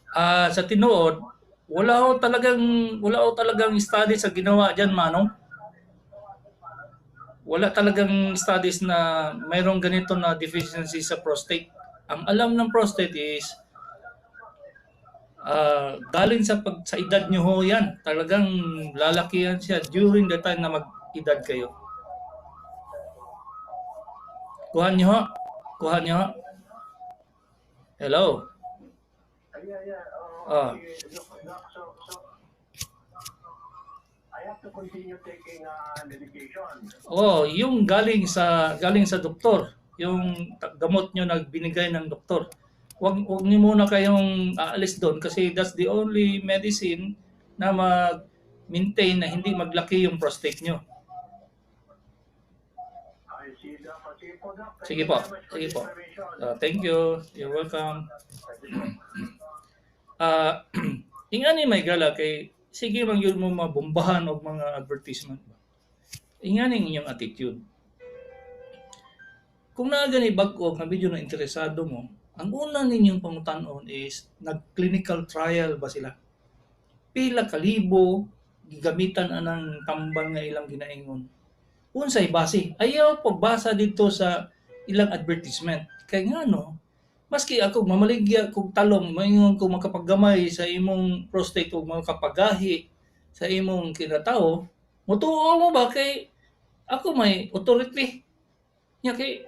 Ah, sa tinuod, wala ho talagang study sa ginawa diyan, manong. Wala talagang studies na mayroong ganito na deficiency sa prostate. Ang alam ng prostate is galing sa edad nyo ho yan. Talagang lalaki yan siya during the time na mag-edad kayo. Kuha niyo ho? Kuha niyo ho? Hello? Yeah. Ah. Okay, Doc, so I have to continue taking medication. Oh, yung galing sa doktor, yung gamot nyo na binigay ng doktor. Wag niyo muna kayong aalis doon kasi that's the only medicine na mag-maintain na hindi maglaki yung prostate nyo. I see, Doc. Sige po, Doc. Thank Sige you po. very much for Sige the po. information. Thank you. You're welcome. Thank you po. Ingani may gala kay sige man gyud mo mabombahan og mga advertisement ba. Ingani ang inyong attitude. Kung naa gani bag-o nga medyo na interesado mo, ang una ninyong pangutan-on is nag-clinical trial ba sila? Pila kalibo gigamitan anang tambal nga ilang ginaingon? Unsay base? Ayaw pagbasa dito sa ilang advertisement. Kay ngano, maski ako mamaligya kog talong, maingon ko makapaggamay sa imong prostate ug makapagahi sa imong kinatao, mutuo mo ba kay ako may authority? Nya kay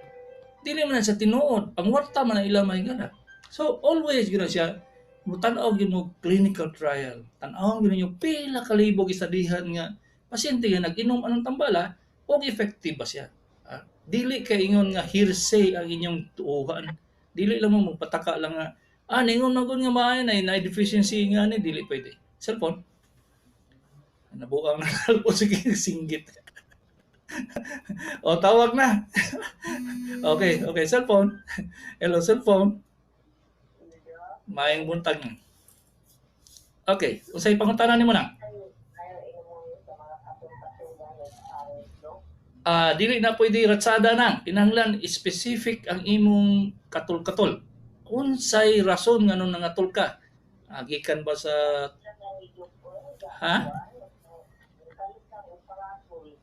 dili man na sa tinuod, pangwarta man ang ilang may gana. So always gyud na siya mutan-aw gyud mo clinical trial. Tan-aw gyud ninyo pila ka libo gistadihan nga pasyente nga nag-inom anang tambala og effective ba siya. Ah, dili kay ingon nga hearsay ang inyong tuohan. Dili lang mo magpataka lang nga ningon man gud nga maayo na na deficiency nga ni, dili pwede. Cellphone. Nabuang na cellphone, sige singgit. O tawag na. Okay, cellphone. Hello, cellphone. Maayong buntag. Okay, unsay pangutana nimo na? Dili na pwede ratsada nang. Kinahanglan specific ang imong katol-katol. Unsay rason nganong nangatol ka? Gikan ba sa, ha?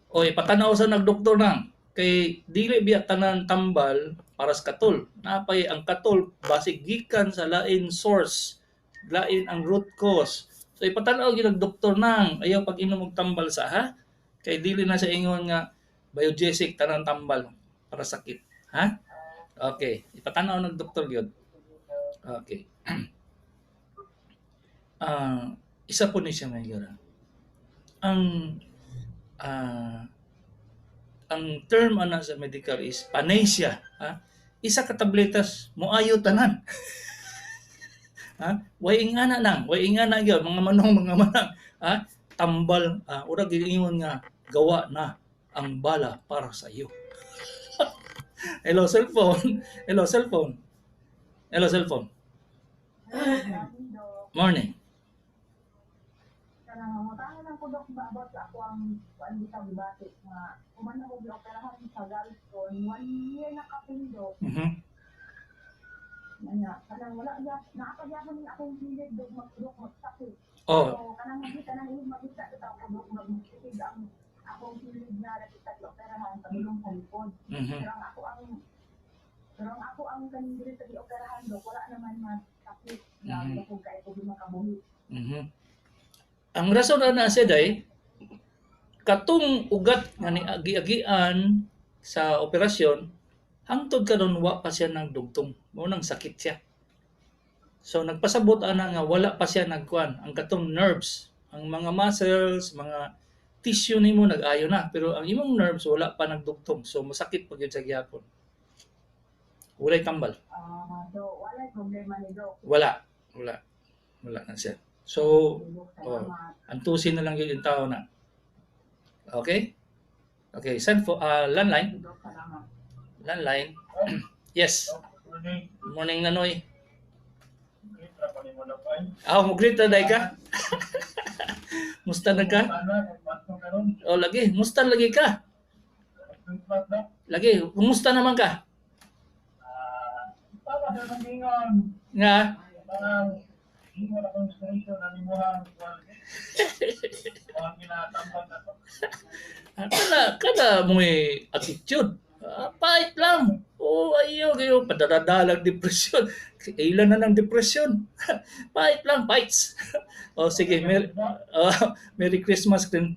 Oy, patanaw sa nagdoktor nang kay dili biya tanan tambal para sa katol. Napay ang katol basig gikan sa lain source, lain ang root cause. So ipatanaw gyud ang doktor nang, ayaw pag inom og tambal sa, ha. Kay dili na sa ingon nga Biogesic tanan tambal para sakit, ha? Okay, ipatanaw ng doktor gyud. Okay. Isa po ni siya may gara. Ang term ana sa medical is panacea, ha? Isa ka tabletas moayo tanan. Ha? Way ingana nang, way ingana gyud mga manong, mga manang, ha? Tambal, ura giingon nga gawa na ang bala para sa iyo. Hello, cellphone. Hello, cellphone. Hello, cellphone. Morning. Kanang mangutana lang ko, Dok, ba about sa ako ang kuan bitaw gibati nga human ako gioperahan sa gallstone one year na kapin, Dok. Nya kanang wala ya naa pa gyapon ni akong period, Dok, magdok magsakit. So kanang makita nang inyong makita bitaw ko, Dok, magsikig ang akong period na nakita gioperahan padulong sa likod. Pero ang ako ang kaning diri sa gioperahan, Dok, wala naman masakit na mm kay ko makabuhi. Ang rason ana siya day katong ugat nga ni agi-agian sa operasyon hangtod karon wa pa siya nagdugtong, mao nang sakit siya. So nagpasabot ana nga wala pa siya nagkuan ang katong nerves, ang mga muscles, mga tissue nimo nag-ayo na pero ang imong nerves wala pa nagdugtong. So masakit pa gyud sa gihapon. Walay tambal. Ah, so wala problema ni Dok? Wala. Wala. Wala na siya. So, oh, antusin na lang yun yung tao na. Okay? Okay, send for landline. Landline. Yes. Morning. Morning, Nanoy. Greet ra ko nimo na pa. Ah, mo greet na day ka? Musta na ka? Ano, kung karon? Oh, lagi. Musta lagi ka? Greet na. Lagi, kumusta naman ka? Ah, tama sa nang ingon. Nga, Parang hindi mo na akong inspiration na nimuhang kuwan. Mga ginatambag na to. Ah, kana mo'y attitude. Ah, pahit lang. Oh, ayaw kayo padadadalag depression. Ilan na ng depression. Pahit lang, fights. Oh, sige, Merry Christmas din.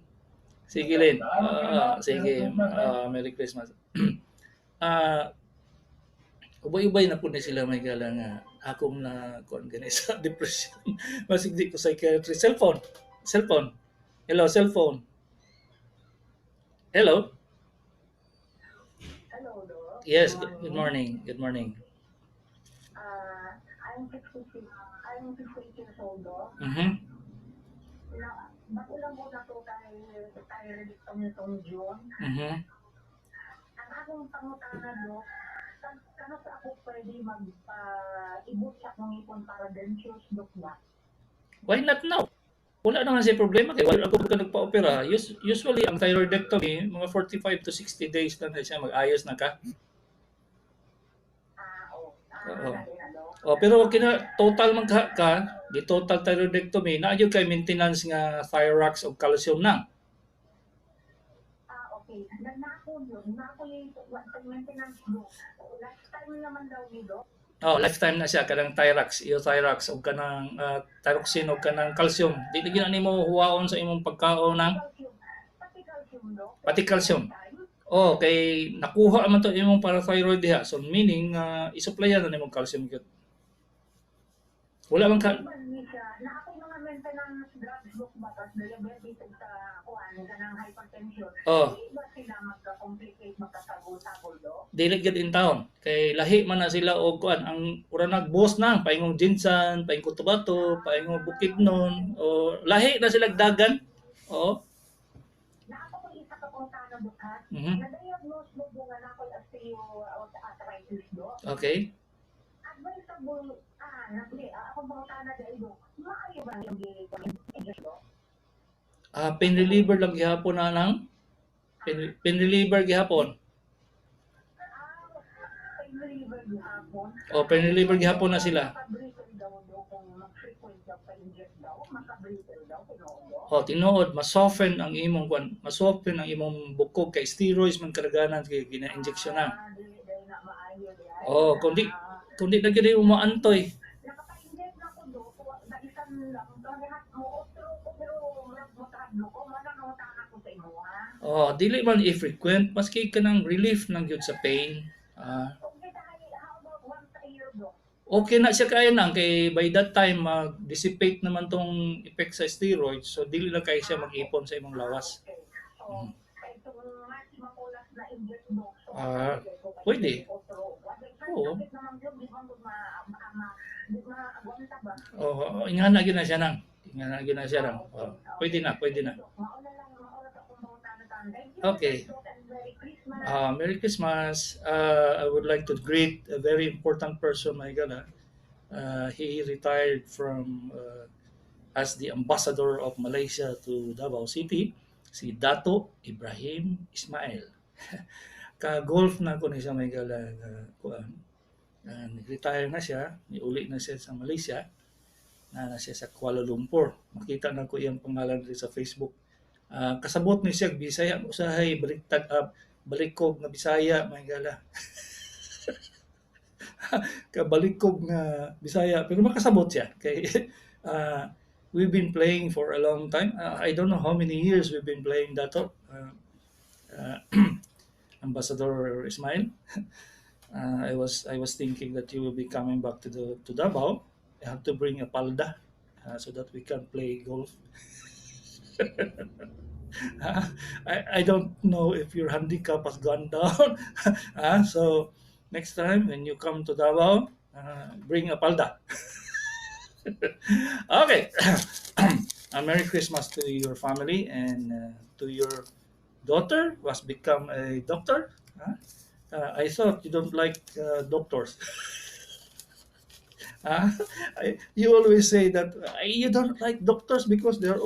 Sige, Lynn. Ah, sige, Merry Christmas. Ah, ubay-ubay na po ni sila may gala nga akong na kuan gani sa depression. Masig di ko psychiatrist. Cellphone. Cellphone. Hello, cellphone. Hello. Hello, Doc. Yes, good morning. Good morning. I'm 66. I'm 68 years old, Doc. Na, bago lang ko na to kay thyroidectomy nitong June. Ang akong pangutana, Doc, kano sa ako pwede magpa-ibot sa akong ngipon para dentures, Doc, ba? Why not now? Wala naman siya problema kay wala ako ka nagpa-opera. Usually ang thyroidectomy mga 45 to 60 days lang na siya, mag-ayos na ka. Ah, oh. Ah, Oo. na, Doc. Oh, pero kina total man ka, di total thyroidectomy, naa gyud kay maintenance nga Thyrox o calcium nang. Ah, okay. Na ako yun. Na ako yung maintenance, Doc. Last time naman daw ni Doc. Oh, lifetime na siya kanang Thyrox, iyo Thyrox og kanang thyroxine og kanang calcium. Di gyud na nimo huwaon sa imong pagkaon nang Calcium. Pati calcium, Doc. Pati calcium. Time. Oh, kay nakuha man to imong parathyroid diha. So meaning isuplayan na nimong calcium gyud. Wala man ka Man ni siya, na ako mga maintenance drugs, Doc, ba, tas diabetes ug sa kuan kanang hypertension. Oh. Di ba sila magka-complicate, magkasagol-sagol, Doc? Dili gyud in town kay lahi man na sila og kuan, ang ura nag-boss na paingong GenSan, paingong Cotabato, paingong Bukidnon, o lahi na sila dagan. Oo. Na ako ko isa ka pangutana, Doc, ha? Na-diagnose mo nga na ako'y osteoarthritis, Doc. Okay. Advisable, nagli, akong pangutana dahil, Doc, maayo ba yung gi- Doc? Ah, pain reliever lang gihapon na nang pain reliever gihapon. Ah, pain reliever gihapon. O pain reliever gihapon na sila. Makabrittle daw, Doc, kung mag-frequent daw pa-inject daw, makabrittle daw, tinuod, Doc. O tinuod, masoften ang imong kuan, masoften ang imong bukog kay steroids man kadaganan kay gina-injection na. Ah, dili dahil na maayo di ay. Oh, kundi na gyud mo maantoy. Nakapa-inject na ko, Doc, na isan lang, lahat mo otro ko pero murag motadlo ko, mana nangutana ko sa imo, ha. Oh, dili man i-frequent maski kanang relief lang gyud sa pain. Ah, Okay, dahil how about once a year, Doc? Okay na siya kaya nang kay by that time mag-dissipate naman tong effect sa steroids, so dili lang kay siya mag-ipon sa imong lawas. Okay. So, kay itong mas makulas na inject, Doc. So, Ah, okay, ko kay pwede. otro. Oo. Sakit naman yun, di ba di ma-agwanta ba? Oh, ingana gyud na siya nang. Ingana gyud na siya nang. Oh, pwede na, pwede na. Doc, mauna lang, mauna sa akong pangutana tan. Thank you, Okay. Doc, and Merry Christmas. Merry Christmas. I would like to greet a very important person, my God. He retired from as the ambassador of Malaysia to Davao City, si Dato Ibrahim Ismail. Ka-golf na ko ni siya may gala kuan. Nag-retire na siya, niuli na siya sa Malaysia. Na siya sa Kuala Lumpur. Makita na ko iyang pangalan diri sa Facebook. Kasabot ni siya Bisaya, usahay baliktad balikog nga Bisaya may gala. Kabalikog nga Bisaya pero makasabot siya kay we've been playing for a long time. I don't know how many years we've been playing, Dato. Ambassador Ismail. I was thinking that you will be coming back to Davao. I have to bring a palda so that we can play golf. I don't know if your handicap has gone down. So next time when you come to Davao, bring a palda. Okay. A Merry Christmas to your family and to your daughter who has become a doctor. Huh? I thought you don't like doctors. You always say that you don't like doctors because they're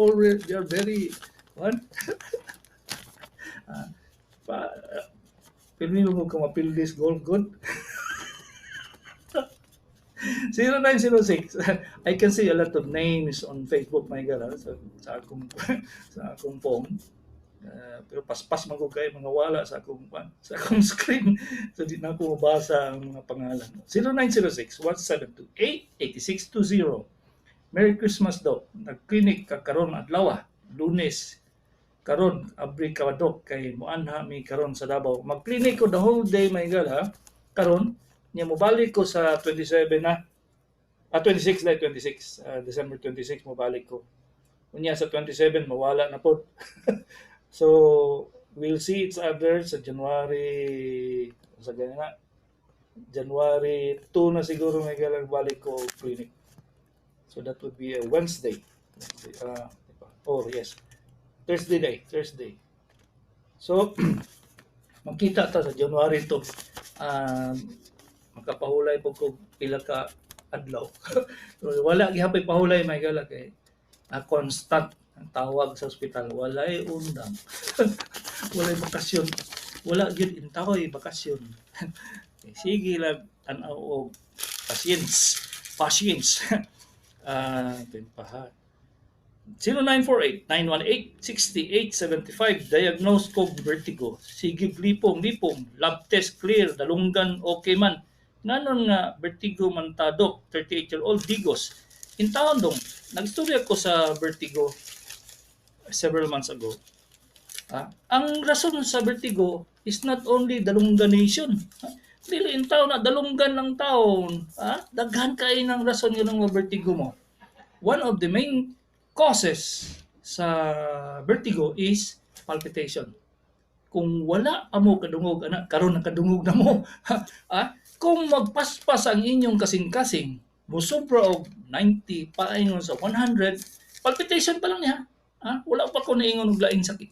very what? Pa, pirmi mo ka mapildis golf good. 0906. I can see a lot of names on Facebook, my God, ha, sa akong phone. Pero paspas man ko kay mga wala sa akong screen. So di na ako mabasa ang mga pangalan. 0906 172 8620. Merry Christmas daw. Nag-clinic ka karon adlaw, Lunes. Karon abri ka, Dok, kay muanha mi karon sa Davao. Mag-clinic ko the whole day, my God, ha. Karon nya mobalik ko sa 27 na. Ah, 26 like 26, December 26 mobalik ko. Unya sa 27 mawala na pod. So we'll see each other sa January, sa ganyan na. January 2 na siguro may galang balik ko clinic. So that would be a Wednesday. Wednesday. Oh yes. Thursday day, Thursday. So magkita ta sa January 2. Makapahulay po ko pila ka adlaw. So, wala gihapon pahulay, may gala, kay constant ang tawag sa ospital, walay undang. Walay bakasyon. Wala gyud intahoy bakasyon. Sige lang tan-aw og patients. Patients. Ah, uh, ha. 0948-918-6875. Diagnosed ko vertigo. Sige lipong lipong, lab test clear, dalunggan okay man. Nganon nga vertigo man ta, Dok? 38-year-old, Digos. Intawon dong, nagstorya ko sa vertigo several months ago. Ah, ang rason sa vertigo is not only dalungganation. Ah, dili in taon na dalunggan lang taon. Ah, daghan kay ng rason yun ng vertigo mo. One of the main causes sa vertigo is palpitation. Kung wala pa mo kadungog ana karon, nakadungog na mo. Ah, kung magpaspas ang inyong kasing-kasing, mosobra og 90 paingon sa 100, palpitation pa lang niya. Ah, wala pa ko naingon og laing sakit.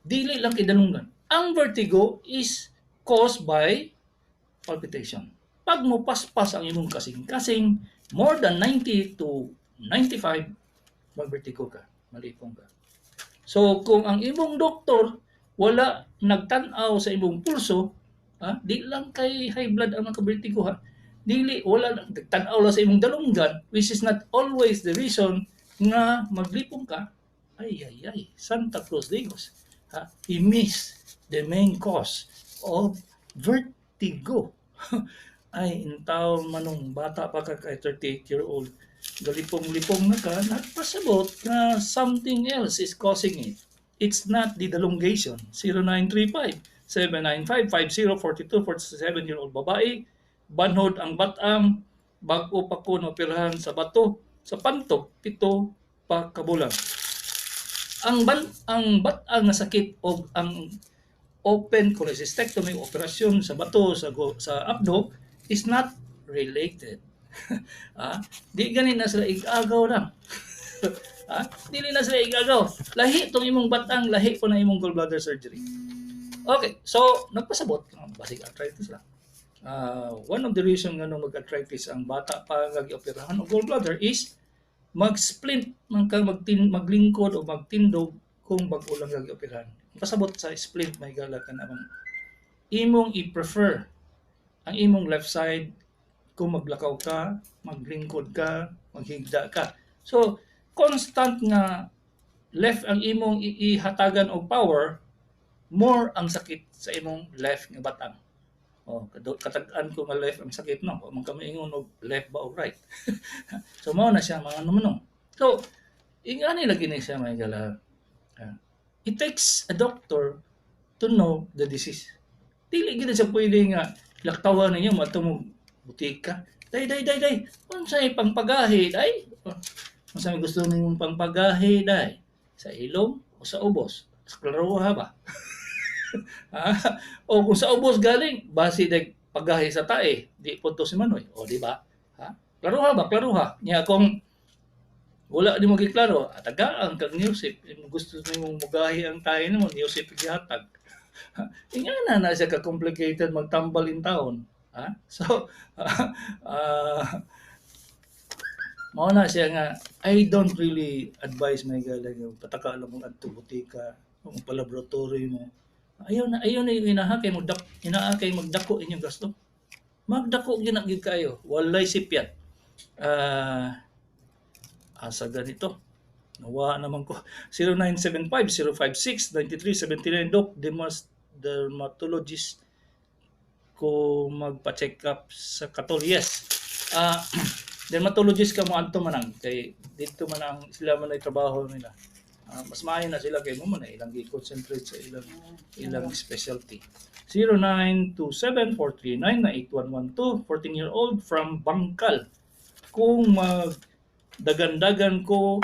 Dili lang kay dalunggan. Ang vertigo is caused by palpitation. Pag mo paspas ang imong kasing-kasing, more than 90 to 95, mag-vertigo ka, malipong ka. So kung ang imong doktor wala nagtan-aw sa imong pulso, ha, di lang kay high blood ang makavertigo, ha. Dili, wala nagtan-aw lang sa imong dalunggan, which is not always the reason nga maglipong ka. Ay ay ay, Santa Cruz Digos. Ha, he missed the main cause of vertigo. Ay, intaw manong bata pa ka kay 38-year-old. Galipong-lipong na ka, nagpasabot na something else is causing it. It's not the dalungation. 0935 795 5042, 47-year-old babae, banhod ang batang, bag-o pa ko naoperahan sa bato sa pantog, 7 pa kabulan. Ang batang nga sakit og ang open cholecystectomy, operasyon sa bato sa abdo, is not related. Ah, di gani na sila igagaw lang. Ah, dili na sila igagaw. Lahi tong imong batang, lahi po na imong gallbladder surgery. Okay, so nagpasabot, basic arthritis lang. One of the reason nga mag-arthritis ang bata pa nga gioperahan og gallbladder is mag-splint man ka, maglingkod o magtindog kung bag-o lang nga gioperahan. Pasabot sa splint, may gala, ka namang imong i-prefer ang imong left side kung maglakaw ka, maglingkod ka, maghigda ka. So, constant nga left ang imong ihatagan og power, more ang sakit sa imong left nga batang. Oh, katag-an ko nga left ang sakit, no. Wa man kami ingon og left ba o right. So mao na siya mga ano. So, ingani lagi ni siya, may gala. Ah, it takes a doctor to know the disease. Dili gid siya pwede nga laktawan ninyo mato mo butika. "Day, day, day, day. Unsay pangpagahi, day? Unsa may gusto nimong pangpagahi, day? Sa ilong o sa ubos? Sa klaroha ba?" Ah, o kung sa ubos galing, basi day pagahi sa tae, di po to si Manoy. O di ba? Ha? Klaroha ba? Klaroha. Nya kung wala di mo giklaro, tagaan kag Nusip. Gusto nimo mugahi ang tae nimo, Nusip gihatag. Ingana na siya ka complicated magtambal in taon. Ha? So, mao na siya nga I don't really advise, may galing, pataka lang mong adto butika, kung pa-laboratory mo. Ayaw na yung inaha kay magdak inaa kay magdako inyong gasto. Magdako gyud na gyud kaayo, walay sipyat. Asa ganito? Nawa naman ko. 0975-056-9379. Doc, dermatologist ko magpa-check up sa Katol. Yes. Dermatologist ka mo adto manang kay dito man ang sila man ay trabaho nila. Mas maayo na sila kay mo man ay ilang gi-concentrate sa ilang specialty. 0927-439-8112, 14-year-old from Bangkal. Kung mag dagandagan ko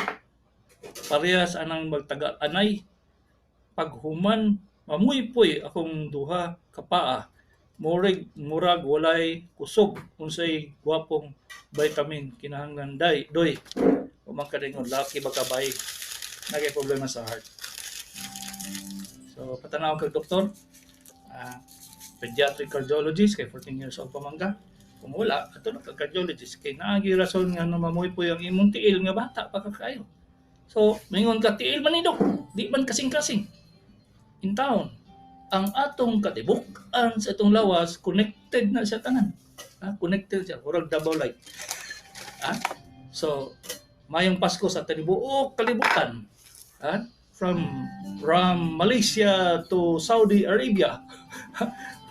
parehas anang magtaga anay, paghuman mamuypoy akong duha ka paa, murag walay kusog, unsay gwapong vitamin kinahanglan day doy? Wa man kadingon laki ba ka bay nagay problema sa heart. So patanaw kag doktor, pediatric cardiologist kay 14 years old pa man ka. Kung wala, ato na kag cardiologist kay naagi rason nga no mamuypoy ang imong tiil nga bata pa ka kaayo. So mingon ka, "Tiil man ni, Dok, di man kasing-kasing." In town ang atong katibuk-an sa itong lawas, connected na siya tanan. Connected siya murag Davao Light. So mayong Pasko sa tibuok kalibutan. From Malaysia to Saudi Arabia,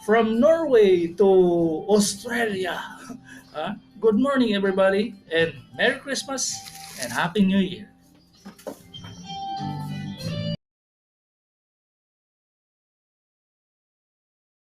from Norway to Australia. Good morning, everybody, and Merry Christmas and Happy New Year.